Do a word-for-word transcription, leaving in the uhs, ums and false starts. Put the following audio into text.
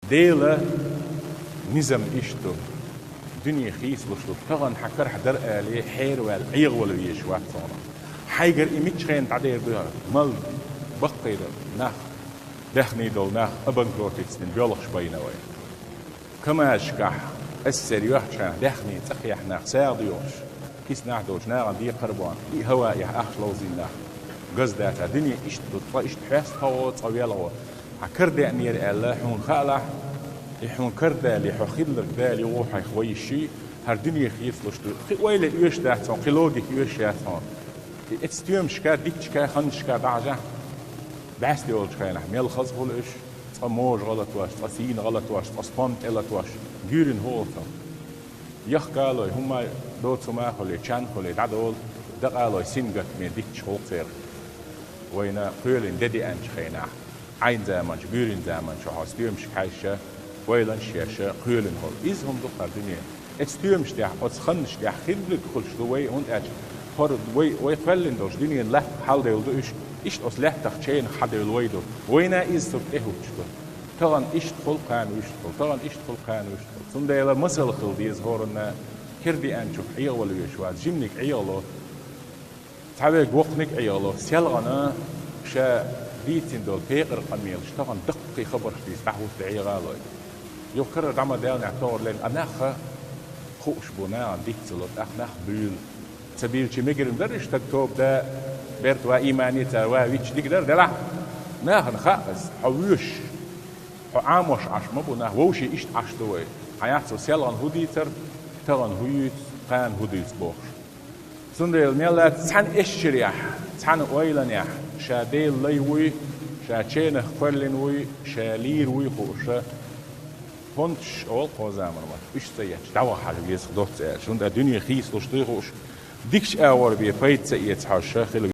Делан низам иштта ду. Дуьне хийцалуш ду. Тахана хьан карахь дара аьле, хьераваьлла, Ӏехавала везаш вац хьуна. Хьайгара и мичча хенахь дӀадер ду хьара? Мала баккхий ду нах, даьхни долу нах, обанкротиться дина, боьлхуш байна вай. КамАЗашкахь, эсэсэр йоьхначу хенахь, даьхни цӀа кхехь нах, сагӀа доьхуш, киснахь долчу нахана декхар а бохьуш, и хӀаваэхь ахча ловзийна нах. Газа дацахь, дуьне иштта ду, цкъа иштта хьоьсту хьо, цкъа велха. Хьан кара деанера аьлла, хьуна хаалахь, и хьуна кара дале, хьо хилларг дале, юха хьайх вай йиш йий, хӀара дуьне хийцалуш ду. Кхин ойла оьшуш дац хьуна, кхин логика оьшуш яц хьуна. И эцу стоьмашка, дитташка, ханнашка дӀахьажахь, бӀаьсте йолчу хенахь мел хаза хуьлу уьш, цкъа можа гӀалатош, цкъа сийна гӀалатош, цкъа стом тӀе латош, гуьйрина хӀун олу цунах? Яхкалой, хӀумма доцу хӀума а хуьлий, чан а хуьлий, дӀадолу, дакъалой, сингаттаме дитташ гӀуллакх церан. Вайна кхоьлина де деанчу хенахь, Ӏайн заманчу, гуьйрина заманчу хьо стоьмашка хьаьжча, ойланаш еш, кхоьлина хӀума. Иза хӀума ду хӀара дуьне. Эцу стоьмаш тӀехь, оцу ханнаш тӀехь хилларг хуьлуш ду вай, хӀунда аьлча хӀара вай, вай кхоьллина долуш дуьненан латта хьалдевлла ду уьш, иштта оцу лаьттах ченах хьадевлла вай ду. Вайна иза цунна тӀехӀуттуш ду. Тахана иштта хуьлу, кхана вуьшта хуьлу, тахана иштта хуьлу, кхана вуьшта хуьлу. Цундела масал хила деза хӀоранна, кара деанчух Ӏехавала везаш вац, жиманиг Ӏехало, цхьаверг воккханиг Ӏехало, селхана ша дийцина долу пекъар къамелаш тахана даккхий хабарш дийца дӀахӀутту Ӏехалой. Юха кара дӀа ма-даьллинехь тохар лерина, а нах хууш бу, нахана диц ца ло, тӀаккха нах буьйлу. Ца буьйлучу мегар-м дара уьш, стаг тоба дан, берта ван иймане цара ван витча дика дара, делахь а нахана хаьа иза, хьо воьшуш, хьо Ӏамош Ӏаш ма бу нах, вовшийн иштта Ӏаш ду вай. Хьан яц цо селхана хӀун дийцар, тахана хӀун юьйцу, кхана хӀун дуьйцу бохуш. Цундела мел дац цхьана эшшарехь, цхьана ойланехь, ша Делан лай вуй, ша ченах кхоьллина вуй, ша лийр вуй хууш, понташ олу кхо заманан маттахь, уьш ца етташ, дӀавахьаш веза доцца аьлча, хӀунда аьлча дуьне хийцалуш дуй хууш, дикачу агӀор бен пайда ца эца хьожуш хила